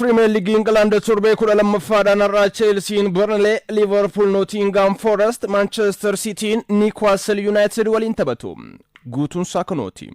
Pirimeer Liigii Ingilaand torbee 12ffaadhaan har'aa Cheelsiin Burnley, Liverpool Nottingham Forest, Manchester Cityin Newcastle United waliin taphatu. Guutuun isaa kunooti.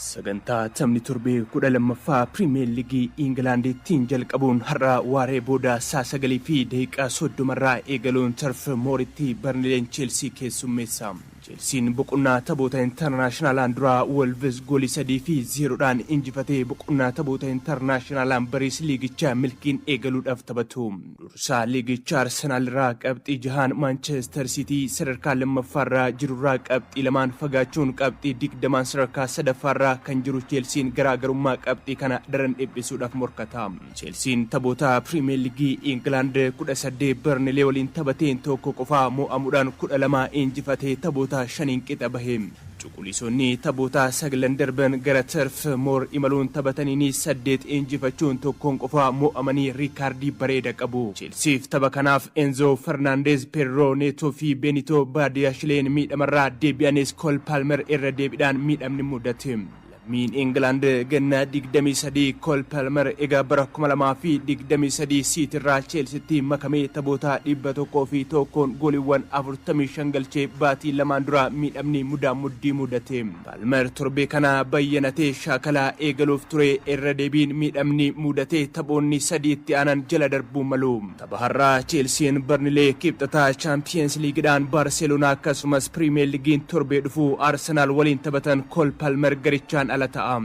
Sagantaa taphni torbee 12ffaa Pirimeer Liigii Ingilaand ittiin jalqabuun har'a waaree booda saa 9:30 irraa eegaluun Tarf Mooritti Barnileen Cheelsii keessummeessa. Cheelsiin boqonnaa taphoota intarnaashinaalaan duraa Wolves goolii 3 fi 0dhaan injifatee boqonnaa taphoota intarnaashinaalaan bariis liigicha milkiin eegaluudhaaf taphatu. Dursaa liigicha Arsenaal irraa qabxii jahaan, Maanchestar Siitii sadarkaa lammaffaarraa jirurraa qabxii lamaan fagaachuun qabxii 20n sadarkaa sadaffaarraa kan jiru Cheelsiin garaagarummaa qabxii kana daran dhiphisuudhaaf morkata. Cheelsiin taphoota Piriimeer Liigii Ingilaand 18 Barnilee waliin taphateen tokko qofaa mo'amuudhaan 12 injifatee taphoota shaniin qixa bahe. Cuquliisonni taphoota saglan darban gara Turf Moor imaluun taphataniinis saddeet injifachuun tokkoon qofaa mo'amanii riikaardii bareeda qabu. Cheelsiif tapha kanaaf Enzoo Fernaandeez, Pedroo Neetoo fi Beenitoo Baadiyaashileen miidhamarraa deebi'anis Kool Paalmer irra deebiidhaan miidhamni mudate. Lammiin Ingilaand ganna 23 Kool Palmer egaa bara 2023 Siitirraa Cheelsitti makamee taphoota 101n gooliiwwan 45 galchee baatii lamaan dura miidhamni mudaa muddii mudate. Palmer torbee kana bayyanatee shaakala eegaluuf ture, irra deebiin miidhamni mudate taphoonni sadii itti aanan jala darbuu malu. Tapha har'aa Cheelsiin Barnilee, Kibxataa Chaampiyeens Liigidhaan Baarseloonaa akkasumas Piriimeer Liigiin torbee dhufu Arsenaal waliin taphatan Kool Palmer garichaan ala ta'a.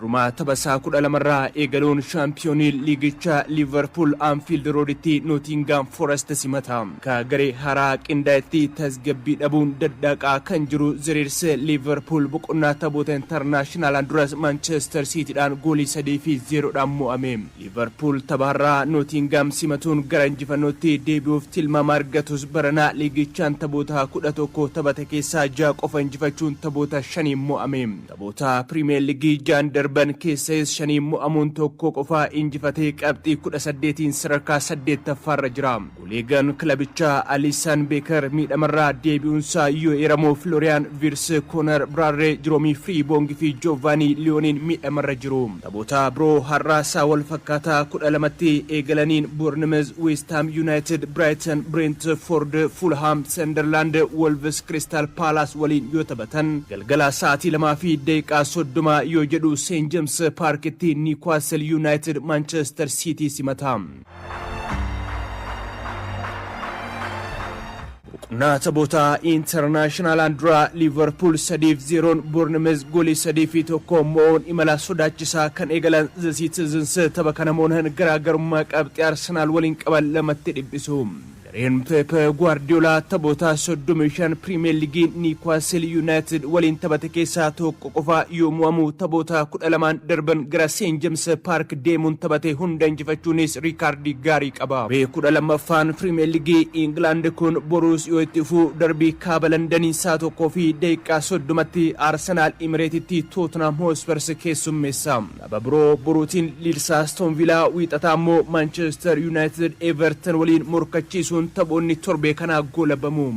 Har'uma tapha isaa 12 irraa eegaluun shaampiyoonii liigichaa Liivarpuul Anfiild Rooditti Nootingaam Forest simata. Ka garee haaraa qindaa'etti tasgabbii dhabuun daddaaqaa kan jiru Ziriirs, Liivarpuul boqonnaa taphoota intarnaashinaalaan duras Maanchestar Siitiidhaan goolii 3 fi 0dhaan mo'ame. Liivarpuul tapha har'aa Nootingaam simatuun gara injifannootti deebi'uuf tilmaama argatus, baranaa liigichaan taphoota 11 taphate keessaa 6 qofa injifachuun taphoota shaniin mo'ame. Taphoota Piriimeer Liigii ja'an darban keessayis shaniin mo'amuun tokko qofa injifatee qabxii 18n sadarkaa 8ffaarra jira. Goleegaan kilabichaa Aliisan Beeker miidhamarraa deebi'uunsaa yoo eeramu, Filooriyaan Viirs, Koonar Biraarree, Jiroomii Firiiboong fi Joovanii Liyooniin miidhamarra jiru. Taphoota biroo har'a saa walfakkaataa 12tti eegalaniin Boornimez, Weest Haam Yuunaayitid, Biraayitan, Bireentfoord, Fuulhaam, Sandarlaand, Wolves Kiristaal Paalaas waliin yoo taphatan, galgala sa'aatii 2:30 yoo jedhu Seent Jeems Paarkitti Niikuwaasel Yuunaayitid Maanchestar Siitii simata. Boqonnaa taphoota intarnaashinaalaan dura Liivarpuul 3 fi 0n Boornimez goolii 3 fi 1 mo'uun imala sodaachisaa kan eegalan The Citizens tapha kana mo'an garaagarummaa qabxii Arsenaal waliin qaban lamatti dhiphisu. Gareen Pep Guardiola taphoota 35 Piriimeer Liigii Niikuwaasil Yuunaayitid waliin taphate keessaa tokko qofa yoo mo'amu, taphoota 12n darban gara Seent Jeems Paark deemuun taphate hunda injifachuunis riikaardii gaarii qaba. Torbee 12ffaan Piriimeer Liigii Ingilaand kun boruus yoo itti fufu, darbii kaaba Landanii saa 1:30tti Arsenaal Imireetitti Tootenhaam Hoospers keessummeessa. Tapha biroo boruutiin Liids Aston Viilaa, Wiixata ammoo Maanchestar Yuunaayitid Everton waliin morkachiisuun taphoonni torbee kanaa goolabamu.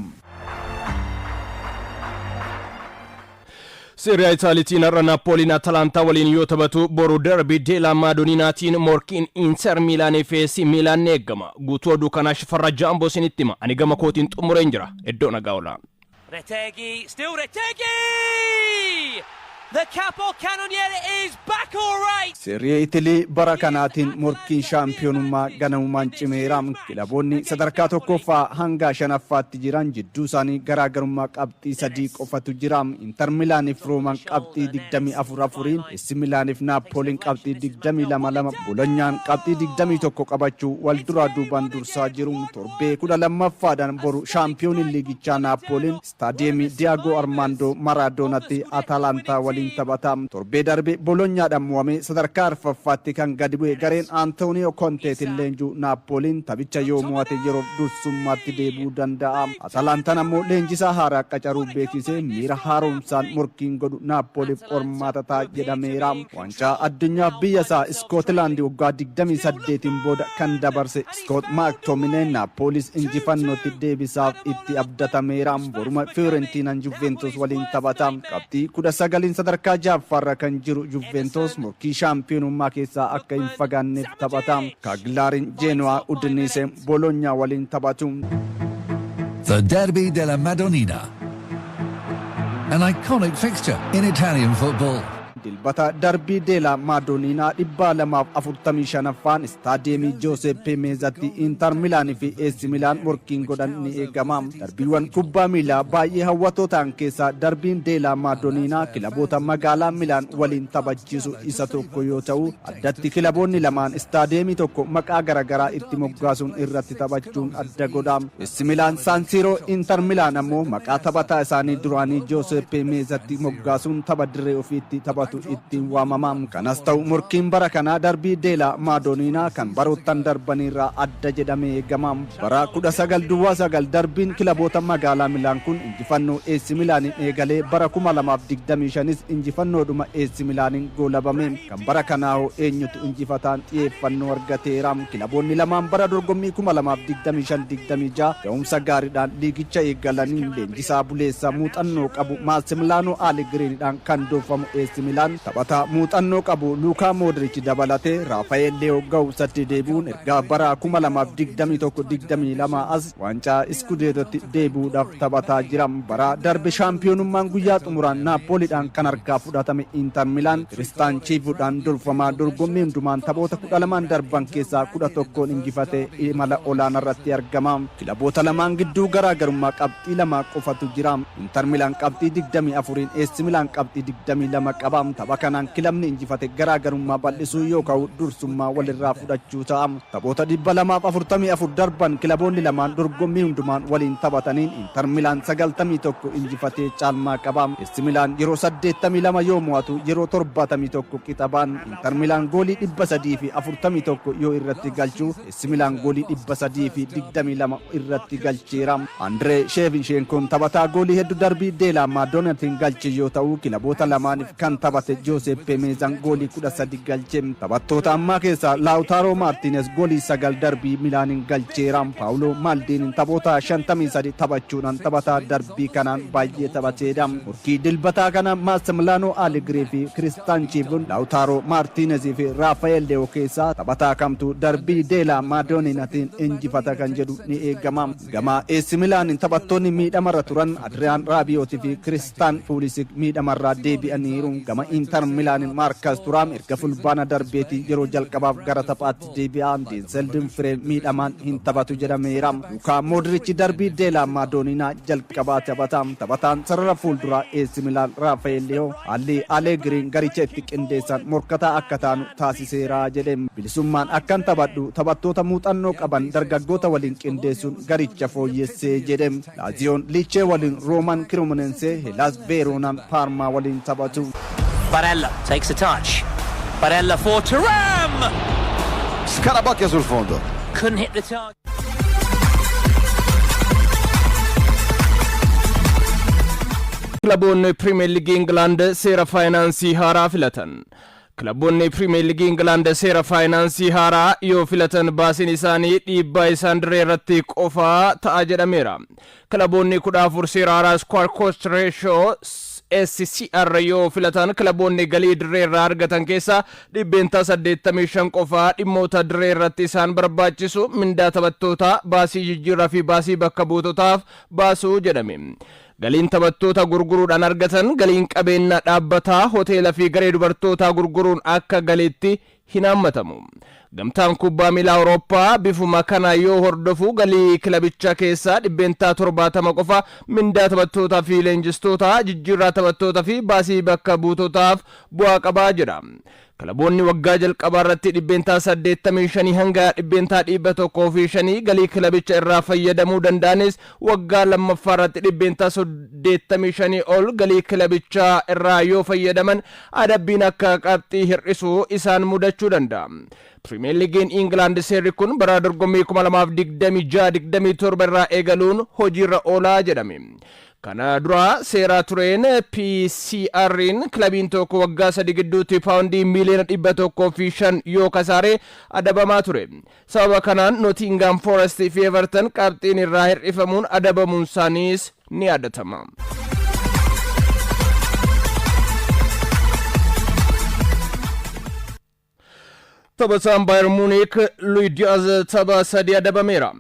Seeriyaa Itaaliitiin har'a Naappooliin Atalantaa waliin yoo taphatu, boru darbii Deelaa Maadoninaatiin morkiin Inter Miilaanii fi AC Miilaan ni eegama. Guutuu oduu kanaa Shifarraa Jaamboo isinitti hima. Ani gama kootiin xumureen jira. Iddoo nagaa oolaa. Retegui, still Retegui! The Capocannoniere is back all right! Serie Itilii bara kanaatiin morkiin shaampiyoonummaa ganamumaan cimeera. Kilaboonni sadarkaa tokkoffaa hanga shanaffaatti jiran jidduu isaanii garaagarummaa qabxii sadii qofatu jira. Inter Milaaniif Roomaan qabxii 24 afuriin, AC Milaaniif Naappooliin qabxii 22 lama, Bolonyaan qabxii 21 qabachuu wal duraa duubaan dursaa jiru. Torbee 12ffaadhaan boru shaampiyooniin liigichaa Naappooliin istaadiyeemii Diyaagoo Armaandoo Maraadoonatti Ataalantaa waliin Waliin taphata. Torbee darbe Bolonyaadhaan mo'amee sadarkaa arfaffaatti kan gadi bu'e gareen Antooniyoo Konteetiin leenjuu Naappooliin taphicha yoo mo'ate yeroo dursummaatti deebi'uu danda'a. Atalantaan ammoo leenjisaa haaraa qacaruu beeksisee miira haaromsaan morkiin godhu Naappooliif qormaata ta'a jedhameera. Waancaa addunyaaf biyya isaa Iskootilaandi waggaa 28 booda kan dabarse Iskoot Maaktominee Naappoolis injifannootti deebisaaf itti abdatameera. Boruma Fiyoorentiinaan Juventus waliin taphata. Qabxii 19n sadarkaa ja'affaarra kan jiru Juventus morkii shaampiyoonummaa keessaa akka hin fagaanneef taphata. Kaaglaariin Jeenuwaa, Udinise Bolonyaa waliin taphatu. The Derby della Madonnina. An iconic fixture in Italian football. Dilbata Darbii Deelaa Maadooniinaa 245ffaan istaadiyeemii Jooseppee Meezatti Intar Milaanii fi AC Milaan morkiin godhan ni eegama. Darbiiwwan kubbaa miilaa baay'ee hawwatoo ta'an keessaa darbiin Deelaa Maadooniinaa kilaboota magaalaa Milaan waliin taphachiisu isa tokko yoo ta'u, addatti kilaboonni lamaan istaadiyeemii tokko maqaa garaagaraa itti moggaasuun irratti taphachuun adda godha. AC Milaan San Siro, Intar Milaan ammoo maqaa taphataa isaanii duraanii Jooseppee Meezatti moggaasuun tapha dirree ofiitti taphatu ittiin waamama. Kanas ta'u, morkiin bara kanaa darbii Deelaa Maadooniinaa kan baroottan darbaniirraa adda jedhamee eegama. Bara 1909 darbiin kilaboota magaalaa Milaan kun injifannoo AC Milaaniin eegalee bara 2025s injifannoodhuma AC Milaaniin goolabame. Kan bara kanaa hoo eenyutu injifataan xiyyeeffannoo argateera. Kilaboonni lamaan bara dorgommii 2025-26 ga'umsa gaariidhaan liigicha eegalanii leenjisaa buleessa muuxannoo qabu Maasimlaanoo Alegiriinidhaan kan durfamu AC Milaan taphataa muuxannoo qabu Luukaa Moodriich dabalatee Raafaa'el Leeyoo ga'umsatti deebi'uun ergaa bara 2021-22 as waancaa Iskudeetotti deebi'uudhaaf taphataa jira. Bara darbe shaampiyoonummaan guyyaa xumuraan Naapooliidhaan kan harkaa fudhatame Inter Milaan Kiristaan Chiivuudhaan durfamaa dorgommii hundumaan taphoota 12n darban keessaa 11n injifatee imala olaanaa irratti argama. Kilaboota lamaan gidduu garaagarummaa qabxii 2 qofatu jira. Inter Milaan qabxii 24n, AC Milaan qabxii 22 qaba. Tapha kanaan kilabni injifate garaagarummaa bal'isuu yookaan dursummaa walirraa fudhachuu ta'a. Taphoota 244 darban kilaboonni lamaan dorgommii hundumaan waliin taphataniin Inter Milaan 91 injifatee caalmaa qaba. AC Milaan yeroo 82 yoo mo'atu yeroo 71 qixa ba'an. Inter Milaan goolii 341 yoo irratti galchu, AC Milaan goolii 322 irratti galcheera. Andree Sheevinshenkoon taphataa goolii hedduu darbii Deelaa Maadonatiin galche yoo ta'u, kilaboota lamaaniif kan taphate Jooseppe Meezaan goolii 13 galche. Taphattoota ammaa keessaa Laawutaaroo Maartiines goolii 9 darbii Milaaniin galcheera. Paawuloo Maaldiiniin taphoota 53 taphachuudhaan taphataa darbii kanaan baay'ee taphateedha. Morkii dilbataa kana Maasimlaanoo Alegrii fi Kiristaan Chiivuun Laawutaaroo Maartiinezii fi Raafaa'el Leewoo keessaa taphataa kamtu darbii Deelaa Maadooninatiin injifata kan jedhu ni eegama. Gama AC Milaaniin taphattoonni miidhamarra turan Adriyaan Raabiyootii fi Kiristaan Puulisik miidhamarraa deebi'aniiru. Gama Inter Milaaniin Maarkas Turaam erga fulbaana darbeetii yeroo jalqabaaf gara taphaatti deebi'a. Deensel Dumfiree miidhamaan hin taphatu jedhameera. Lukaa Moodrichi darbii Deelaa Maadooniinaa jalqabaa taphata. Taphataan sarara fuulduraa AC Milaan Raafaa'el Leewoo haalli Alegiriin garicha itti qindeessan morkataa akka taanu taasiseera jedhe. Bilisummaan akkan taphadhu taphattoota muuxannoo qaban dargaggoota waliin qindeessuun garicha fooyyessee jedhe. Laaziyoon Liichee waliin, Roomaan Kiruminensee, Helaas Veeroonaan Paarmaa waliin taphatu. Barella takes a touch. Barella for Thuram! Scarabocchia sul fondo. Couldn't hit the target. Kilaboonni Pirimeer Liigii Ingilaand seera faayinaansii haaraa filatan. Kilaboonni Pirimeer Liigii Ingilaand seera faayinaansii haaraa yoo filatan baasiin isaanii dhiibbaa isaan dirree irratti qofaa ta'a jedhameera. Kilaboonni 14 seera haaraa Squad Cost Ratio SCR yoo filatan kilaboonni galii dirree irraa argatan keessaa 85% qofaa dhimmoota dirree irratti isaan barbaachisu, mindaa taphattootaa, baasii jijjiirraa fi baasii bakka buutotaaf baasuu jedhame. Galiin taphattoota gurguruudhaan argatan, galiin qabeenya dhaabbataa, hoteela fi garee dubartootaa gurguruun akka galiitti hin hammatamu. Gamtaan kubbaa miilaa Awurooppaa bifuma kana yoo hordofu galii kilabichaa keessaa 70% qofa mindaa taphattootaa fi leenjistootaa, jijjiirraa taphattootaa fi baasii bakka buutotaaf bu'aa qabaa jedha. Kilaboonni waggaa jalqabaa irratti 85% hanga 105% galii kilabicha irraa fayyadamuu danda'anis, waggaa lammaffaa irratti 85% ol galii kilabichaa irraa yoo fayyadaman adabbiin akka qabxii hir'isuu isaan mudachuu danda'a. Pirimeer Liigiin Ingilaand seerri kun bara dorgommii 2026-27 irraa eegaluun hojiirra oolaa jedhame. Kana dura seeraa tureen PCR'n kilabiin tokko waggaa 3 gidduutti paawundii miiliyoona 105 yoo kasaare adabamaa ture. Sababa kanaan Nottingham Forest fi Everton qabxiin irraa hir'ifamuun adabamuun isaaniis ni yaadatama. Taphataan Bayern Munich Luis Diaz tapha 3 adabameera.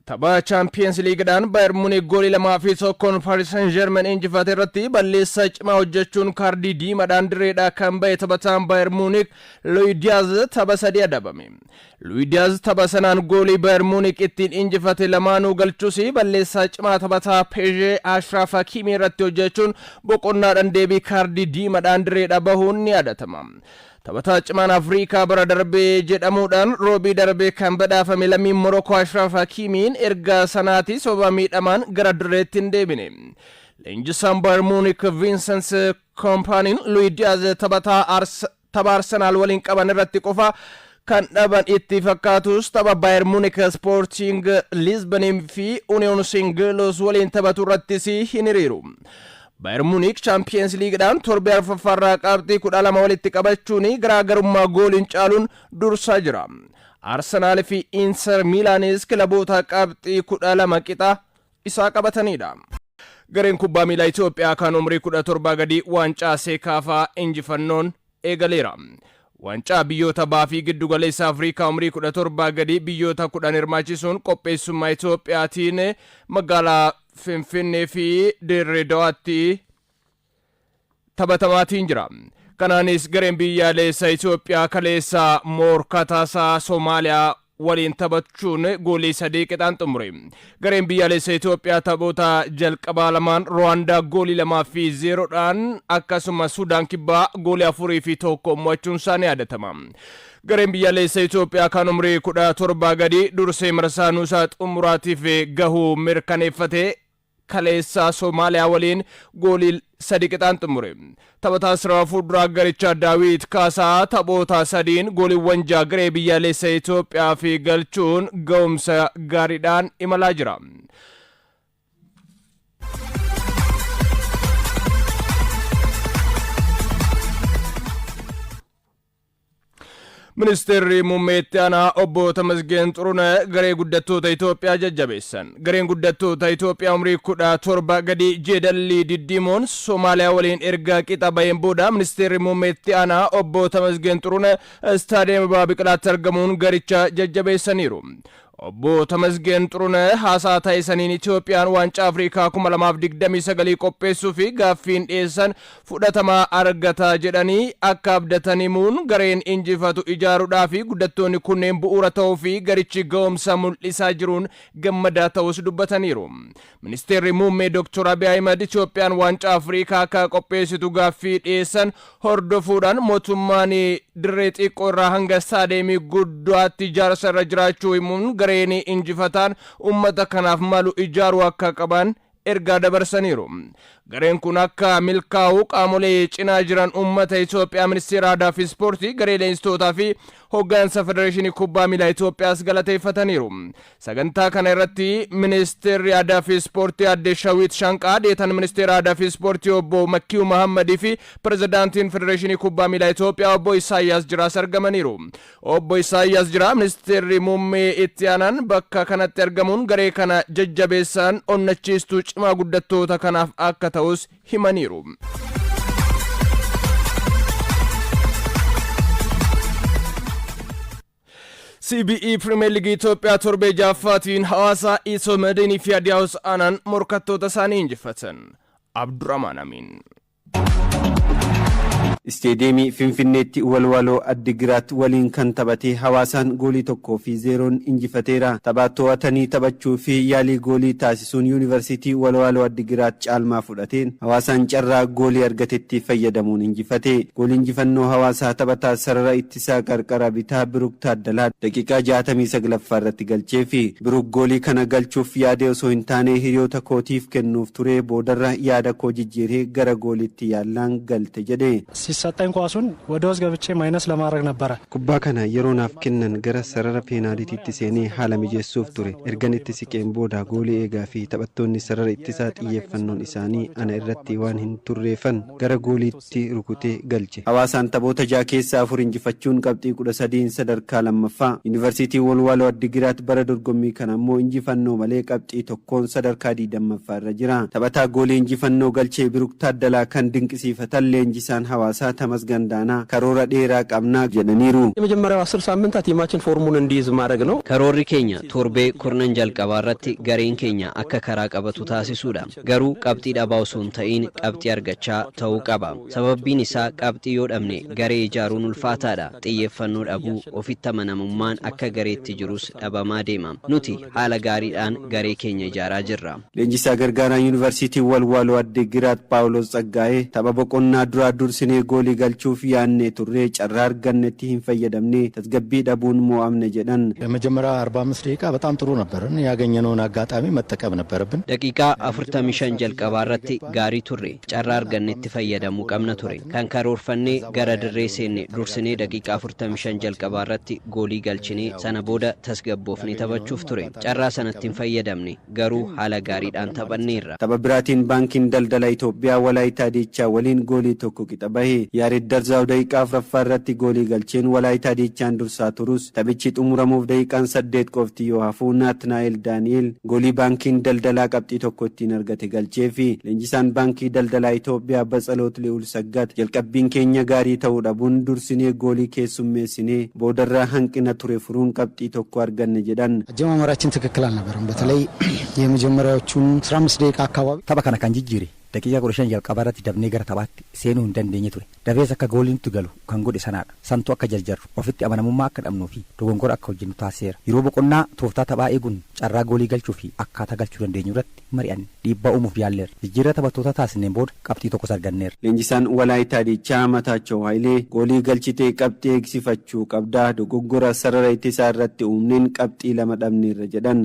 Tapha Champions League'dhaan Bayern Munich goolii 2-1 Paris Saint-Germain injifate irratti balleessaa cimaa hojjechuun kaardii diimaadhaan dirreedhaa kan ba'e taphataan Bayern Munich Luis Diaz tapha 3 adabame. Luis Diaz tapha sanaan goolii Bayern Munich ittiin injifate lamaanuu galchus, balleessaa cimaa taphataa PSG Ashraf Hakimi irratti hojjechuun boqonnaadhaan deebii kaardii diimaadhaan dirreedhaa bahuun ni yaadatama. Taphataa cimaan Afrikaa bara darbee jedhamuudhaan roobii darbee kan badhaafame lammiin Morokoo Ashraf Hakimiin erga sanaati sababa miidhamaan gara dirreetti hin deebine. Leenjisaan Bayern Munich Vincent Kompaniin Luis Diaz taphataa tapha Arsenaal waliin qaban irratti qofa kan dhaban itti fakkaatus, tapha Bayern Munich Sporting Lisbonii fi Union Saint-Gilloise waliin taphatu irrattis hin hiriiru. Bayern Munich Champions League'dhaan torbee arfaffaarraa qabxii 12 walitti qabachuun garaagarummaa gooliin caaluun dursaa jira. Arsenaal fi Inter Milaanis kilaboota qabxii 12 qixa isaa qabatanidha. Gareen kubbaa miilaa Itoophiyaa kan umurii 17 gadi waancaa Seekaafaa injifannoon eegaleera. Waancaa biyyoota bahaa fi giddu galeessa Afrikaa umurii 17 gadi biyyoota 10 hirmaachisuun qopheessummaa Itoophiyaatiin magaalaa Finfinnee fi Dirree Dawaatti taphatamaatiin jira. Kanaanis gareen biyyaalessa Itoophiyaa kaleessa morkataasaa Somaaliyaa waliin taphachuun goolii 3 qixaan xumure. Gareen biyyaalessa Itoophiyaa taphoota jalqabaa lamaan Ruwaandaa goolii 2-0dhaan, akkasuma Sudaan Kibbaa goolii 4-1 mo'achuun isaanii yaadatama. Gareen biyyaalessa Itoophiyaa kan umurii 17 gadi dursee marsaa nuusaa xumuraatiif gahuu mirkaneeffate kaleessa Somaaliyaa waliin goolii 3 qixaan xumure. Taphataa sarara fuulduraa garichaa Daawit Kaasaa taphoota sadiin gooliiwwan 6 garee biyyaalessa Itoophiyaa fi galchuun ga'umsa gaariidhaan imalaa jira. Ministeerri muummee itti aanaa obbo Tamasgeen Xurunee garee guddattoota Itoophiyaa jajjabeessan. Gareen guddattoota Itoophiyaa umurii 17 gadi jeedalli diddiimoon Somaaliyaa waliin erga qixa baheen booda ministeerri muummee itti aanaa obbo Tamasgeen Xurunee istaadiyeemii Abbabaa Biqilaatti argamuun garicha jajjabeessaniiru. Obbo Tamasgeen Xurunee haasaa taasisaniin Itoophiyaan waancaa Afrikaa 2029 qopheessuu fi gaaffiin dhiyeessan fudhatama argata jedhanii akka abdatan himuun, gareen injifatu ijaaruudhaa fi guddattoonni kunneen bu'uura ta'uu fi garichi ga'umsa mul'isaa jiruun gammadaa ta'us dubbataniiru. Ministeerri muummee Dr. Abiy Ahimad Itoophiyaan waancaa Afrikaa akka qopheessitu gaaffii dhiyeessan hordofuudhaan mootummaan dirree xiqqoo irraa hanga istaadeemii guddaatti ijaarsa irra jiraachuu himuun, gareen injifataan uummata kanaaf malu ijaaruu akka qaban ergaa dabarsaniiru. Gareen kun akka milkaa'u qaamolee cinaa jiran uummata Itoophiyaa, ministeera aadaa fi ispoortii, garee leenjistootaa fi hoggansa Federeeshinii Kubbaa Miilaa Itoophiyaas galateeffataniiru. Sagantaa kana irratti ministeerri aadaa fi ispoortii aadde Shawiit Shanqaa, deetan ministeera aadaa fi ispoortii obbo Makkiyuu Mahammadii fi pirezidaantiin Federeeshinii Kubbaa Miilaa Itoophiyaa obbo Isaayyaas Jiraas argamaniiru. Obbo Isaayyaas Jiraa ministeerri muummee itti aanaan bakka kanatti argamuun garee kana jajjabeessan onnachiistuu cimaa guddattoota kanaaf akka ta'us himaniiru. CBE Premier League Itoophiyaa torbee ja'affaatiin Hawaasaa, Itiyoo Madinii fi Hadiyaa Hosaanaan morkattoota isaanii injifatan. Abdurrahmaan Amiin. Isteediyeemii Finfinneetti Walwaaloo Addigiraat waliin kan taphate Hawaasaan goolii 1 fi 0n injifateera. Tapha to'atanii taphachuu fi yaalii goolii taasisuun Yuunivarsiitii Walwaaloo Addigiraat caalmaa fudhateen Hawaasaan carraa goolii argatetti fayyadamuun injifate. Goolii injifannoo Hawaasaa taphataa sarara ittisaa qarqara bitaa Biruk Taaddalaa daqiiqaa 69ffaa irratti galchee fi Biruk goolii kana galchuuf yaadee osoo hin taane hiriyoota kootiif kennuuf ture, boodarra yaada koo jijjiiree gara gooliitti yaallaan galte jedhe. ሲሰጠኝ ኳሱን ወደ ውስጥ ገብቼ ማይነስ ለማድረግ ነበረ። Kubbaa kana yeroo naaf kennan gara sarara peenaalitiitti seenee haala mijeessuuf ture. Ergan itti siqeen booda goolii eegaa fi taphattoonni sarara ittisaa xiyyeeffannoon isaanii ana irratti waan hin turreeffan gara gooliitti rukutee galche. Hawaasaan taphoota ja'a keessaa afur injifachuun qabxii 13n sadarkaa lammaffaa. Yuunivarsiitii Walwaaloo Addigiraat bara dorgommii kana ammoo injifannoo malee qabxii 1n sadarkaa 20ffaa irra jira. Taphataa goolii injifannoo galchee Biruk Taaddalaa kan dinqisiifatan leenjisaan Hawaasaa Tamasgan Daanaa karoora dheeraa qabnaa jedhaniiru. የመጀመሪያው 10 ሳምንታት ቲማችን ፎርሙን እንዲይዝ ማድረግ ነው። Karoorri keenya torbee 10 jalqabaa irratti gareen keenya akka karaa qabatu taasisuudha. Garuu qabxii dhabaa osoo hin ta'in qabxii argachaa ta'uu qaba. Sababbiin isaa qabxii yoo dhabne garee ijaaruun ulfaataadha. Xiyyeeffannoo dhabuu, ofitti amanamummaan akka gareetti jirus dhabamaa deema. Nuti haala gaariidhaan garee keenya ijaaraa jirra. Leenjisaa gargaaraan Yuunivarsiitii Walwaaloo Addigiraat Paawulos Tsaggaa'ee tapha boqonnaa duraa dursinee goolii galchuuf yaannee turree carraa argannetti hin fayyadamne, tasgabbii dhabuun mo'amne jedhan. የመጀመሪያ 45 ደቂቃ በጣም ጥሩ ነበርን። ያገኘነውን አጋጣሚ መጠቀም ነበረብን። Daqiiqaa 45 jalqabaa irratti gaarii turre. Carraa argannetti fayyadamuu qabna ture. Kan karoorfannee gara dirree seenne dursinee daqiiqaa 45 jalqabaa irratti goolii galchinee sana booda tasgabboofnee taphachuuf ture. Carraa sanatti hin fayyadamne, garuu haala gaariidhaan taphanneerra. Tapha biraatiin Baankiin Daldala Itoophiyaa Walaayitaa Diichaa waliin goolii 1 qixa bahe. Yaared Darzaaw daqiiqaa 4ffaa irratti goolii galcheen Walaayitaa Diichaan dursaa turus, taphichi xumuramuuf daqiiqaan 8 qofti yoo hafu Naatnaa'el Daani'el goolii Baankiin Daldalaa qabxii 1 ittiin argate galchee fi leenjisaan Baankii Daldalaa Itoophiyaa Batsaloot Li'uul Saggaat jalqabbiin keenya gaarii ta'uu dhabuun dursinee goolii keessummeessinee boodarraa hanqina ture furuun qabxii 1 arganne jedhan. አጀማመራችን ትክክል አልነበረም። በተለይ የመጀመሪያዎቹን 15 ደቂቃ አካባቢ Tapha kana kan jijjiire daqiiqaa 15 jalqabaa irratti dafnee gara taphaatti seenuu hin dandeenye ture. Dafees akka gooliin nutti galu kan godhe sanaadha. Santu akka jarjarru, ofitti amanamummaa akka dhabnuu fi dogongora akka hojjennu taasiseera. Yeroo boqonnaa tooftaa taphaa eeguun carraa goolii galchuu fi akkaataa galchuu dandeenyu irratti mari'anne, dhiibbaa uumuuf yaalleerra. Jijjiirra taphattoota taasisneen booda qabxii tokkos arganneerra. Leenjisaan Walaayitaa Diichaa Mataachoo Hayilee goolii galchitee qabxii eegsifachuu qabdaa, dogoggora sarara ittisaa irratti uumneen qabxii 2 dhabneerra jedhan.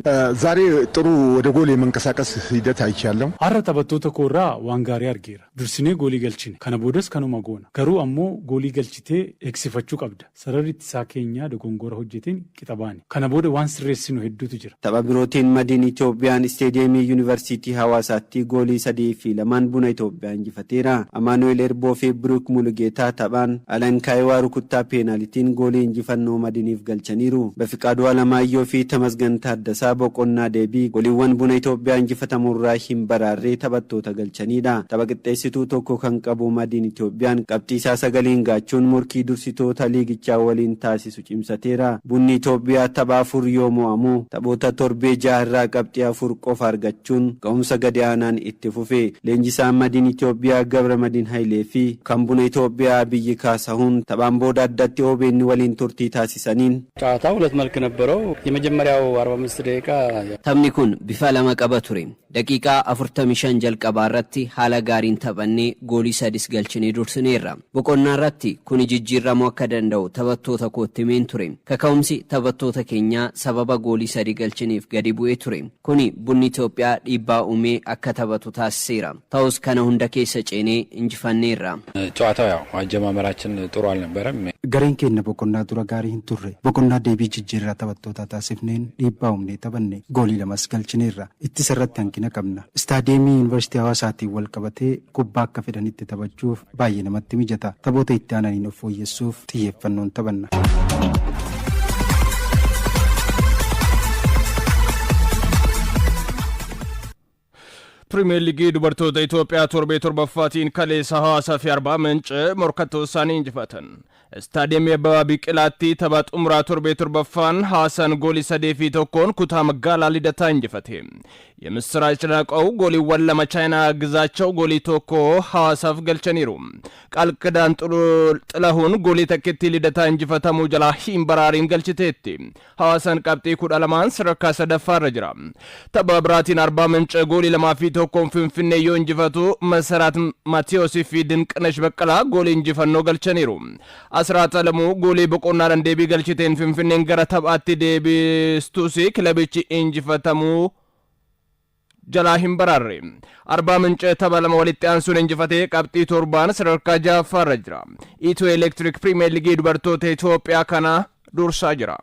ዛሬ ጥሩ ወደ ጎል የመንቀሳቀስ ሂደት አይቻለሁ። Har'a taphattoota koo irraa waan gaarii argeera. Dursinee goolii galchine. Kana boodas kanuma goona. Garuu ammoo goolii galchitee eegsifachuu qabda. Sararri ittisaa keenyaa dogongora hojjeteen qixa baane. Kana booda waan sirreessinu hedduutu jira. Tapha birootiin Madiin Itoophiyaan isteediyeemii Yuunivarsiitii Hawaasaatti goolii 3 fi 2n Buna Itoophiyaa injifateera. Amaanu'eel Erboo fi Biruuk Mulugeetaa taphaan Alankaayiwaa rukuttaa peenaalitiin goolii injifannoo Madiiniif galchaniiru. Bafiqaaduu Alamaayyoo fi Tamasgan Taaddasaa boqonnaa deebii gooliiwwan Buna Itoophiyaa injifatamurraa hin baraarree taphattoota galchanidha. Tapha qixxeessituu tokko kan qabu Madiin Itoophiyaan qabxii isaa 9n gaachuun morkii dursitoota liigichaa waliin taasisu cimsateera. Bunni Itoophiyaa tapha afur yoo mo'amu taphoota torbee jaha irraa qabxii 4 qofa argachuun ga'umsa gadi aanaan itti fufe. Leenjisaan Madiin Itoophiyaa Gabra Madiin Hayilee fi kan Buna Itoophiyaa Biyyi Kaasahuun taphaan booda addatti OBN waliin turtii taasisaniin ጨዋታው ሁለት መልክ ነበረው። የመጀመሪያው 45 ደቂቃ Taphni kun bifa lama qaba ture. Daqiiqaa 45 jalqabaa irratti haala gaariin taphannee goolii sadis galchinee dursineerra. Boqonnaa irratti kuni jijjiiramuu akka danda'u taphattoota kootti himeen ture. Kaka'umsi taphattoota keenyaa sababa goolii sadi galchineef gadi bu'ee ture. Kuni Bunni Itoophiyaa dhiibbaa uumee akka taphatu taasiseera. Ta'us kana hunda keessa ceenee injifanneerra. ጨዋታው ያው አጀማመራችን ጥሩ አልነበረም። Gareen keenya boqonnaa dura gaarii hin turre. Boqonnaa deebii jijjiirraa taphattootaa taasifneen dhiibbaa uumnee taphanne, goolii lamas galchineerra. Ittisa irratti hanqina qabna. Istaadiyeemii Yuunivarsiitii Hawaasaatiin wal qabatee kubbaa akka fedhanitti taphachuuf baay'ee namatti mijata. Taphoota itti aananiin of fooyyessuuf xiyyeeffannoon taphanna. Pirimeer Liigii dubartoota Itoophiyaa torbee torbaffaatiin kaleessa Hawaasaa fi Arbaa Minch morkattoota isaanii injifatan. Istaadiyeemii Abbabaa Biqilaatti tapha xumuraa torbee torbaffaan Hawaasaan goolii 3 fi 1n kutaa magaalaa Lidataa injifate. Yemisiraach Laaqaw gooliiwwan lama, Chaayinaa Gizaachaw goolii tokko Hawaasaaf galchaniiru. Qalqidaan Xilahuun goolii takkitti Lidataa injifatamuu jalaa hin baraariin galchiteetti. Hawaasaan qabxii 12n sadarkaa sadaffaarra jira. Tapha biraatiin Arbaa Mince goolii 2 fi 1n Finfinnee yoo injifatu, Masaraat Maatiyoosii fi Dinqinash Baqqalaa goolii injifannoo galchaniiru. Asraat Alamuu goolii boqonnaadhaan deebii galchiteen Finfinneen gara taphaatti deebistus, kilabichi injifatamuu jalaa hin baraarre. Arbaa Mince tapha lama walitti aansuun injifatee qabxii 7n sadarkaa ja'affaarra jira. Itiyoo Elektiriik Piriimeer Liigii dubartoota Itoophiyaa kana dursaa jira.